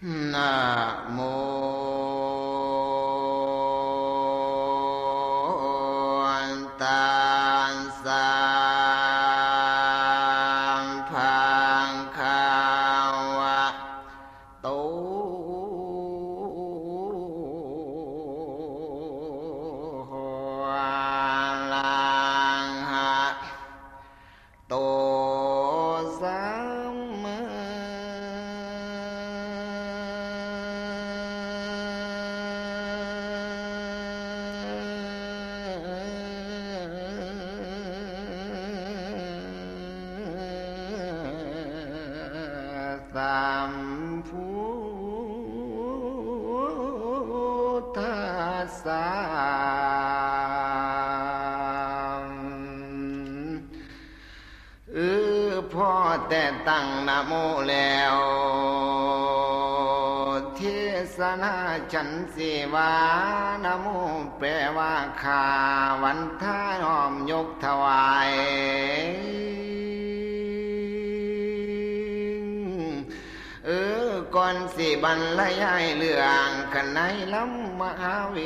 ນະໂມຕັດສະ ພະຄະວະໂຕ ອະລະຫະ ໂຕ ສຳມາສຳພຸດທັດສະ. ເອີ ພໍແຕ່ຕັ້ງນະໂມແລ້ວ ເທສະນາ ສັນສິວ່າ ນະໂມ ແປວ່າ ຂ້າວັນທາ ນ້ອມຍົກຖວາຍ ເອີ ກ່ອນຊິບັນລະຍາຍເລື່ອງ ຂັນໃນລຳມະຫາເວ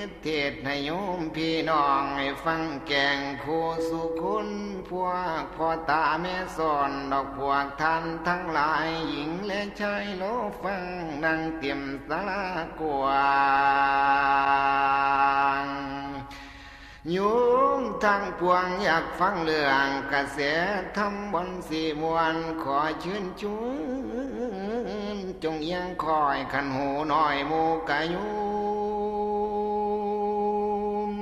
ດ ເທດໃຫ້ໂຍມພີ່ນ້ອງໃຫ້ຟັງແກງຄູ່ສູ່ຄົນ ພວກພໍ່ຕາແມ່ສອນ ດອກພວກທ່ານທັງຫຼາຍ ຍິງແລະຊາຍ ລໍຟັງນັ່ງເຕັມສາລາກວ້າງ. ໂຍມທັງປວງຢາກຟັງເລື່ອງກະແສທຳບ່ອນຊິມ່ວນ ຂໍເຊີນຊວນຈົ່ງອຽງຄອຍ ຄັນຫູໜ້ອຍໝູ່ກະໂຍມ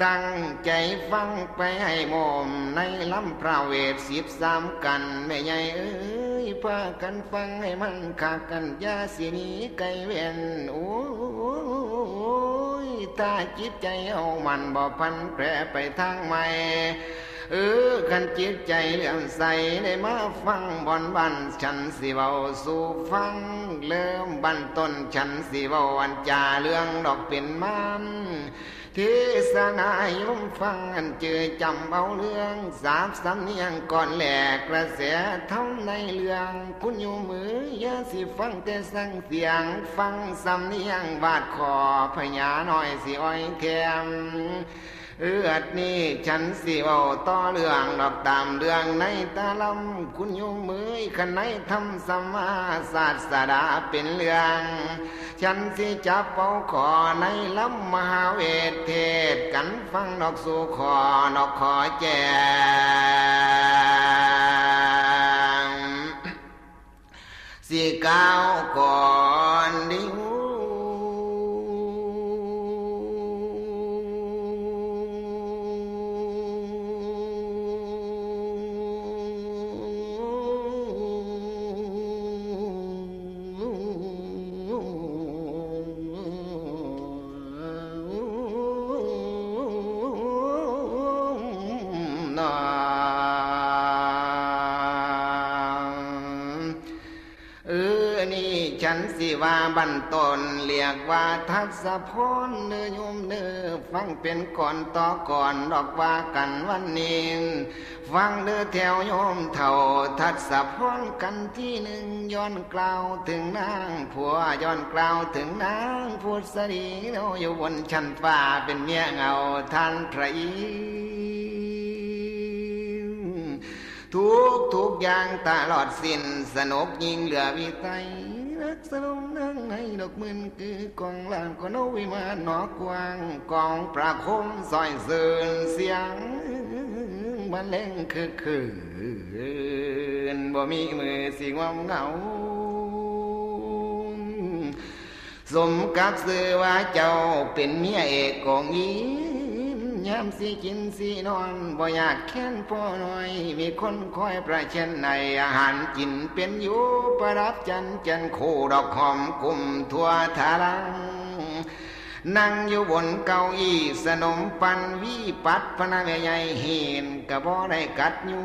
ຕັ້ງໃຈຟັງໄປໃຫ້ໂມມ ໃນລຳພະເວດສິບສາມກັນ ແມ່ໃຫຍ່ເອີຍ ພາກັນຟັງໃຫ້ມັນຄັກກັນ ຢ່າຊິໜີໄກເວັ້ນ ໂອ້ຍ ຖ້າຈິດໃຈເຮົາມັນບໍ່ຜັນແປໄປທາງໃໝ່ ເອີ ຄັນຈິດໃຈເຫຼື້ອມໃສ ໄດ້ມາຟັງບ່ອນບັ້ນ ສັນຊິເວົ້າສູ່ຟັງ ເລີ່ມບັ້ນຕົ້ນ ສັນຊິເວົ້າອັນຈາເລື່ອງດອກເປັນມານ ເທສະນາໃຫ້ໂຍມຟັງ ອັນຈື່ຈຳເອົາເລື່ອງ ສາບສຳນຽງກ່ອນແລກ ກະແສທຳໃນເລື່ອງ ຄຸນໂຍມເອີຍ ຢ່າຊິຟັງແຕ່ສັງສຽງ ຟັງສຳນຽງບາດຄໍ ພະຍານ້ອຍຊິອ້ອຍແຖມ ເອີ ອັດນີ້ ສັນຊິເວົ້າຕໍ່ເລື່ອງດອກ ຕາມເລື່ອງໃນຕາລຳ ຄຸນໂຍມເອີຍ ຄັນໃນທຳສຳມາສາສະດາເປັນເລື່ອງ ສັນຊິຈັບເອົາຂໍ້ໃນລຳມະຫາເວດ ເທດກັນຟັງດອກສູ່ຂໍ ດອກຂໍແຈ້ງ ຊິກ່າວກ່ອນດີ. ເອີ ນີ້ ສັນຊິວ່າບັ້ນຕົ້ນ ລຽກວ່າທັດສະພອນ ເດີໂຍມເດີ ຟັງເປັນກ່ອນຕໍ່ກ່ອນ ດອກວ່າກັນວັນນີ້ ຟັງເດີແຖວໂຍມເຖົ້າ ທັດສະພອນກັນທີໜຶ່ງ ຍ້ອນກ່າວເຖິງນາງຜົວ ຍ້ອນກ່າວເຖິງນາງພຸດສະດີ ເຮົາຢູ່ບົນຊັ້ນຟ້າ ເປັນເມຍເຫງົາທ່ານພະອິນ ທຸກໆຢ່າງຕະຫຼອດສິ້ນ ສະໜົກຍິ່ງເຫຼືອວິໄສ ລັກສະນມນາງໃນດອກໝື່ນ ຄືກອງລານຂອງນົກວິມານໜໍກວ້າງ ກອງປະຄົມຊອຍຊື່ນ ສຽງບັນເລງຄຶກຄື້ນ ບໍ່ມີມື້ຊິງ່ວງເຫງົາ. ສົມກັບຊື່ວ່າເຈົ້າເປັນເມຍເອກຂອງອິນ ຍາມຊິກິນຊິນອນ ບໍ່ຍາກແຄ້ນພໍໜ້ອຍ ມີຄົນຄອຍປະເຊັນໃຫ້ ອາຫານກິນເປັນຢູ່ ປະດັບຈັນແກ່ນຄູ່ ດອກຫອມກຸ້ມທົ່ວທາລັງ ນັ່ງຢູ່ບົນເກົ້າອີ່ ສະໜົມປັນວີປັດພະນະແມ່ໃຫຍ່ ຫີນກະບໍ່ໄດ້ກັດຍຸ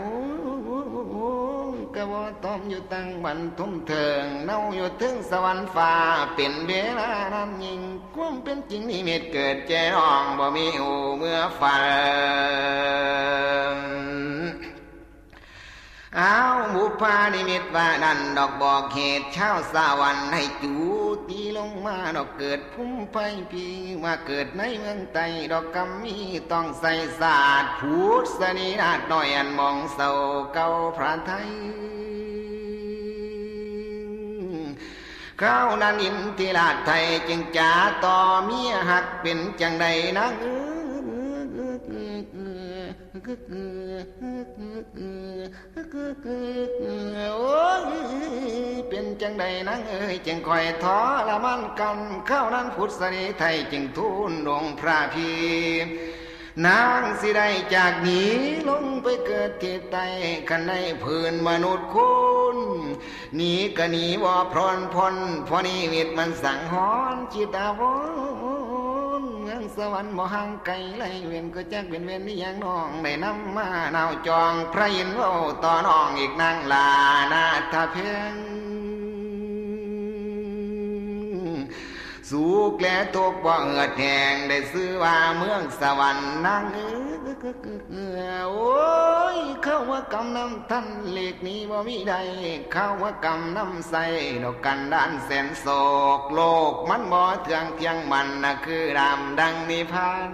ງ ກະບໍ່ຕອມຢູ່ຕັ້ງບັນທຸມເທິງ ເນົາຢູ່ເທິງສະຫວັນຟ້າ ເປັນເວລານານຍິ່ງ ຄວາມເປັນຈິງນິມິດເກີດແຈ້ອອງ ບໍ່ມີຫູເມື່ອຝັນ ອ້າວ ບຸບພາ ນິມິດວ່ານັ້ນດອກ ບອກເຫດຊາວສະຫວັນໃຫ້ຈູຕີລົງມາດອກ ເກີດພູມໄພພີວ່າເກີດໃນເມືອງໃຕ້ດອກ ກຳມີຕ້ອງໃສ່ສາດຜຸດສະນີນາດນ້ອຍ ອັນມອງເຊົາເກົ່າພະໄທ. ຄາວນັ້ນອິນທິລາດໄທຈຶ່ງຈາຕໍ່ເມຍຮັກ ເປັນຈັ່ງໃດນາງເອີຍ ໂອ້ຍ ເປັນຈັ່ງໃດນາງເອີຍ ຈຶ່ງຄ່ອຍທໍລະມານກັນ. ຄາວນັ້ນຜຸດສະນີໄທຈຶ່ງທູນອົງພະພີ ນາງຊິໄດ້ຈາກໜີລົງໄປເກີດທີ່ໃຕ້ ຄັນໃນຜືນມະນຸດຄົນ ໜີກະໜີບໍ່ພົ້ນພົ້ນ ເພາະນິມິດມັນສັງຫອນຈິດອາວົນ ເມືອງສະຫວັນບໍ່ຫ່າງໄກໄລເວັນ ກໍຈັກເປັນເວນອີ່ຫຍັງ ນ້ອງໄດ້ນຳມານາວຈອງ ພະອິນເວົ້າຕໍ່ນ້ອງອີກນາງຫຼ້ານາດທະແພງ ສຸກແລທຸກບໍ່ເຫືອດແຫ້ງ ໄດ້ຊື່ວ່າເມືອງສະຫວັນນາງເອີຍ ໂອ້ຍ ເຂົ້າວ່າກຳນຳທັນ ຫຼີກໜີບໍ່ມີໄດ້ ເຂົ້າວ່າກຳນຳໃສ່ ດອກກັນດານແສນໂສກ ໂລກມັນບໍ່ເທື່ອງພຽງໝັ້ນນະ ຄືດາມດັ່ງນິພານ.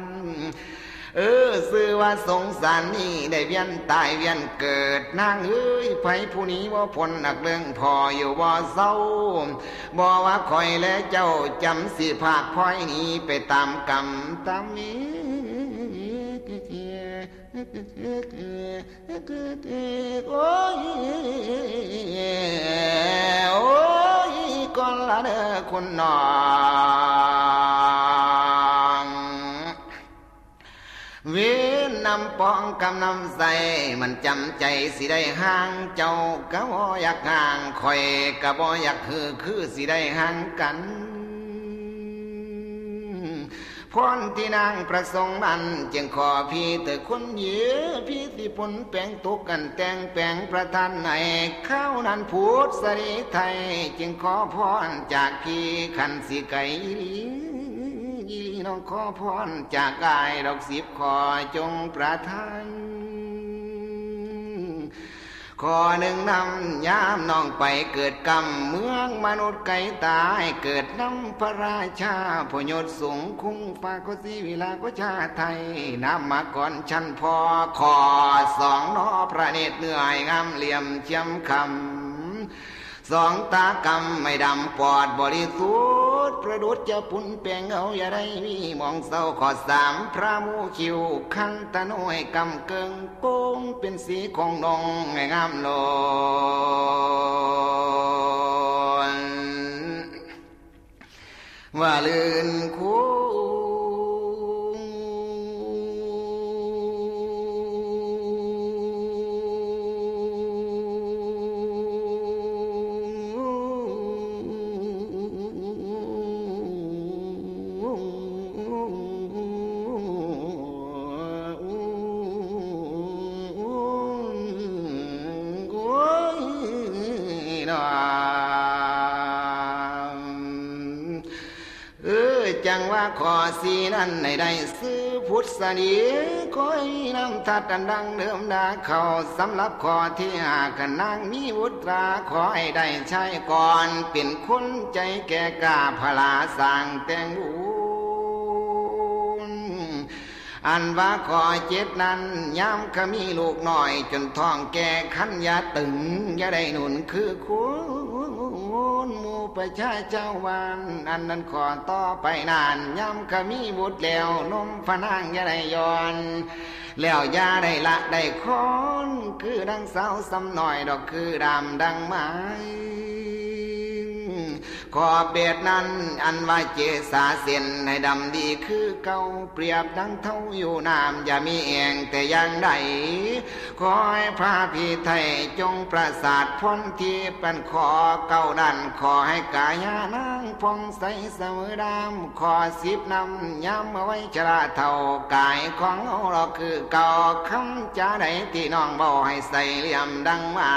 ເອີ ຊື່ວ່າສົງສານນີ້ ໄດ້ວຽນຕາຍວຽນເກີດ ນາງເອີຍ ໃຜຜູ້ໜີບໍ່ພົ້ນ ນັກເລື່ອງພໍຢູ່ບໍ່ເຊົາ ບໍ່ວ່າຂ້ອຍແລະເຈົ້າ ຈຳຊິພາກພອຍໜີໄປຕາມກຳຕາມເວນ ໂອ້ຍ ໂອ້ຍ ກ່ອນລະເດີຄຸນນ້ອງ. ເວນນຳປອງກຳນຳໃສ່ ມັນຈຳໃຈຊິໄດ້ຫ່າງ ເຈົ້າກະບໍ່ຢາກຫ່າງ ຂ້ອຍກະບໍ່ຢາກຮື ຄືຊິໄດ້ຫ່າງກັນ. ພອນທີ່ນາງປະສົງນັ້ນ ຈຶ່ງຂໍພີເທີດຄົນເຍ ພີຊິປົນແປງຕົກ ອັນແຕ່ງແປງປະທານໃຫ້ ຄາວນັ້ນຜຸດສະລີໄທ ຈຶ່ງຂໍພອນຈາກພີ ຄັນຊິໄກອີ່ຫຼີ ອີ່ຫຼີ ນ້ອງຂໍພອນຈາກອ້າຍດອກສິບ ຂໍຈົ່ງປະທານ ຂໍ້ໜຶ່ງນຳ ຍາມນ້ອງໄປເກີດກຳ ເມືອງມະນຸດໄກຕາຍ ເກີດນຳພະລາຊາ ຜູ້ຍົດສູງຄຸງຟ້າ ກໍສີວິລາກໍຊາໄທ ນາມມາກ່ອນຊັ້ນພໍ່ ຂໍ້ສອງ ໜໍພະເນດເນື້ອໃຫ້ງາມ ຫຼ່ຽມຊຽມຄຳ ສອງຕາກຳໃຫ້ດຳປອດບໍລິສຸດ ປະດຸດຈະປຸນແປງເອົາ ຢ່າໄດ້ມີໝອງເຊົາ. ຂໍ້ສາມ ພະໝູຄິ້ວຄັນຕະໂນຍກຳເກິ່ງ ໂກງເປັນສີຂອງນົງໃຫ້ງາມໂລນ ວ່າລື່ນຄູ. ໂອ້ຍ ນ້ອງ ເອີ ຈັ່ງວ່າຂໍ້ສີ່ນັ້ນໃຫ້ໄດ້ຊື່ພຸດສະດີ ຂໍໃຫ້ນຳທັດອັນດັ່ງເດີມດາເຂົ້າ. ສຳລັບຂໍ້ທີຫ້າ ຄັນນາງມີບຸດລາ ຂໍໃຫ້ໄດ້ຊາຍກ່ອນ ເປັນຄົນໃຈແກ່ກ້າ ພະລາສ້າງແຕ່ງບຸນ. ອັນວ່າຂໍ້ເຈັດນັ້ນ ຍາມຂະມີລູກນ້ອຍຈົນທ້ອງແກ່ຄັນ ຢ່າຕຶງ ຢ່າໄດ້ໜູນຄືຄົນ ໝູ່ປະຊາຊາວບ້ານ. ອັນນັ້ນຂໍ້ຕໍ່ໄປນັ້ນ ຍາມຂະມີບຸດແລ້ວ ນົມພະນາງຢ່າໄດ້ຢ່ອນ ແລ້ວຢ່າໄດ້ລະໄດ້ຄອນ ຄືດັ່ງສາວຊຳນ້ອຍດອກ ຄືດາມດັ່ງໄມ້. ຂໍ້ແປດນັ້ນ ອັນວ່າເຈສາເສັ້ນໃຫ້ດຳດີຄືເກົ່າ ປຽບດັ່ງເທົາຢູ່ນ້ຳ ຢ່າມີແອງແຕ່ຢ່າງໃດ. ຂໍໃຫ້ພະພິໄທຈົ່ງປະສາດພອນທິບ ອັນຂໍ້ເກົ້ານັ້ນ ຂໍໃຫ້ກາຍານາງຜ່ອງໃສສະເໝີດາມ. ຂໍ້ສິບນຳ ຍາມເມື່ອໄວຊະລາເຖົ້າ ກາຍຂອງເຮົາລະຄືເກົ່າ ຄຳຈາໃດທີ່ນ້ອງເວົ້າ ໃຫ້ໃສ່ຫຼ່ຽມດັ່ງໄມ້.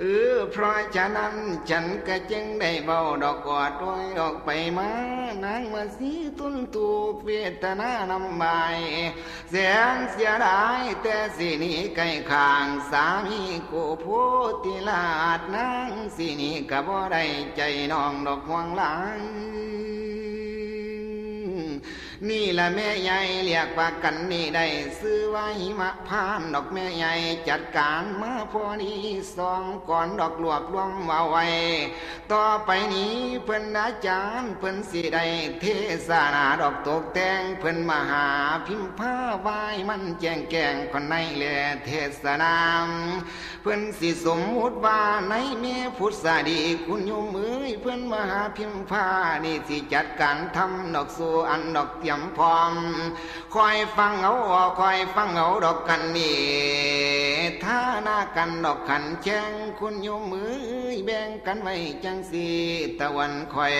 ເອີ ເພາະສະນັ້ນ ສັນກະຈຶ່ງໄດ້ເວົ້າດອກ ອອດໂອຍດອກໄປມາ ນາງມະສີທົນທຸກເວທະນານຳບາຍ ແສນເສຍດາຍແຕ່ຊິໜີໄກຂ້າງສາມີ ໂກໂພທິລາດນາງຊິໜີກະບໍ່ໄດ້ ໃຈນ້ອງດອກຫ່ວງຫຼາຍ. ນີ້ລະແມ່ໃຫຍ່ລຽກວ່າກັນນີ້ໄດ້ຊື່ວ່າຫິມະພານດອກແມ່ໃຫຍ່ ຈັດການມາພໍດີສອງກ່ອນດອກ ລວບລວມເອົາໄວ້. ຕໍ່ໄປນີ້ເພິ່ນອາຈານເພິ່ນຊິໄດ້ເທສະນາດອກ ຕົກແຕ່ງເພິ່ນມະຫາພິມພາວາຍ ມັນແຈ້ງແກ້ງຄອນໃນແລເທສະນາ. ເພິ່ນຊິສົມມຸດວ່າໃນເມພຸດສະດີ ຄຸນໂຍມເອີຍ ເພິ່ນມະຫາພິມພານີ້ ຊິຈັດການທຳດອກສູ່ອັນດອກຕຽມພ້ອມ ຄອຍຟັງເອົາ ຄອຍຟັງເອົາດອກກັນນີ້ ຖານະກັນດອກຂັນແຂ່ງ ຄຸນໂຍມເອີຍ ແບ່ງກັນໄວ້ຈັ່ງຊີ້ ຕາວັນຂ້ອຍ